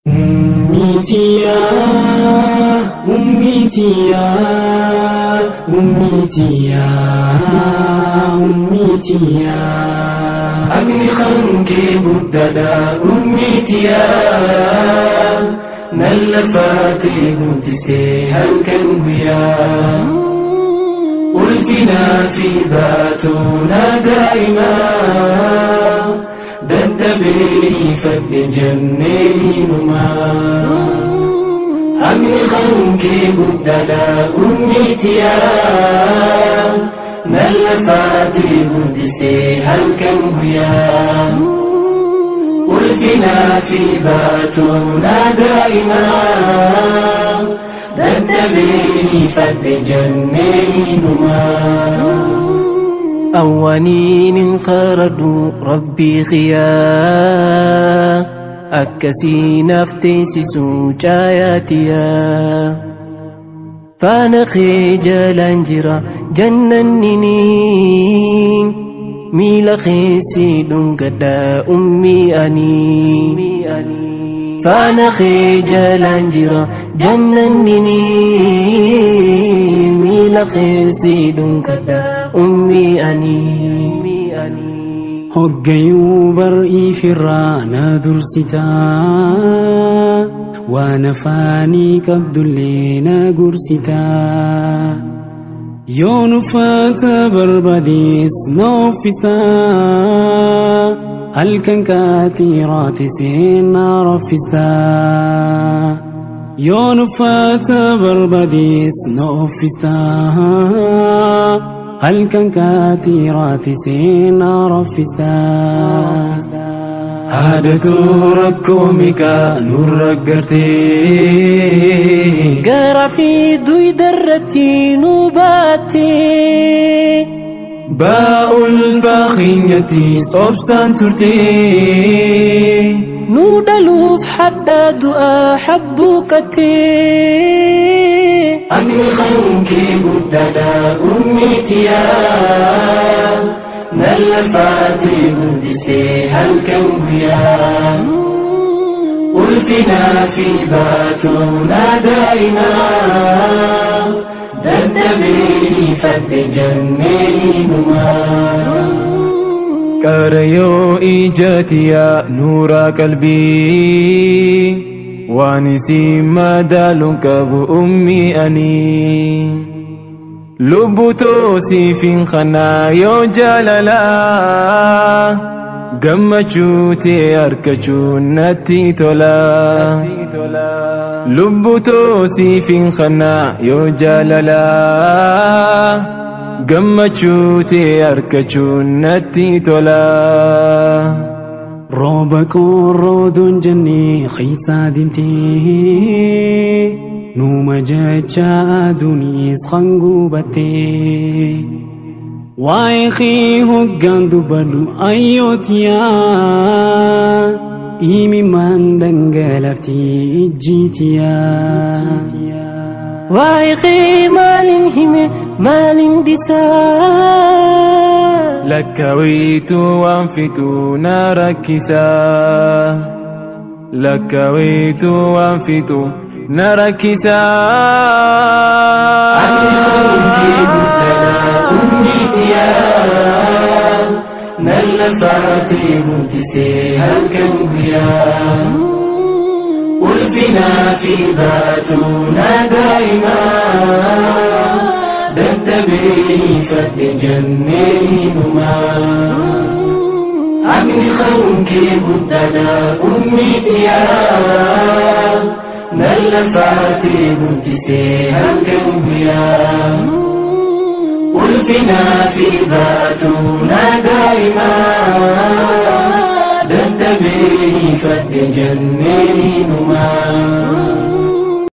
Ummitiya, ummitiya, ummitiya, ummitiya. Agni khanke guddada ummitiya. Nallafaate guddiste halkan guyyaa. Ulfinaa fi baatuna daa'imaa. Dadhabee fadhe jennee hinumaa. Haqni kankee guddaadha ummitiyaa. Nallafaatee guddistee halkan guyyaa. Ulfinaa fi baatuna daa'imaa. Dadhabee fadhe jennee hinumaa. أوانين خردو ربي خيا أكسي نفتي سسو جاياتيا فانا خجل انجرا جننني ميلا خيسي دنقدا أمي أني فانا خجل انجرا جننني ميلا خيسي دنقدا أمي أني. Hoggayyuu bar'ii firraa na dursitaa, waan afaanii qabdullee na gorsitaa. Yoon uffata barbaades na uffistaa, halkan kaatiraattisee na raffistaa. Yoon uffata barbaades na uffistaa, halkan kaatiraattisee na raffistaa. Haadhatu rakkoo meeqa nurra gartee. Garaa fi duydarratti nu baattee. Ba'aa ulfaa keenyattis obsaan turtee. Nu dhaluuf hadhaa du'aa habbuuqattee. Haqni kankee guddaadha ummitiyaa. Nallafaatee guddistee halkan guyyaa. Ulfinaa fi baatuna daa'imaa. Dadhabee fadhe jennee hinumaa. Qarayoo ijatiyaa nuura qalbii. Waan isin madaaluun qabu ummi ani. Lubbuu toosiifin kanaa yoo jaalalaa. Gammachuu tee argachuun natti tola. Lubbuu toosiifin kanaa yoo jaalalaa. Gammachuu tee argachuun natti tola. Rooba qorrooduun jennee keessa deemtee, nuuma jecha aduunis kan gubattee. Waa'ee kee hoggaan dubbadhu ayyootiyaa, imimmaan dhangalaftii ijjiitiyaa. Waa'ee kee maalin hime maalin dhisaa? Lakkaawwitu waan fitu na rakkisaa. Lakkaawwitu waan fitu na rakkisaa. Haqni kankee guddaadha ummitiyaa. Nallafaatee guddistee halkan guyyaa. Ulfinaa fi baatuna daa'imaa. Dadhabee fadhe jennee hinumaa. Haqni kankee guddaadha ummitiyaa. Nallafaatee guddistee halkan guyyaa. Ulfinaa fi baatuna daa'imaa. Dadhabee fadhe jennee hinumaa.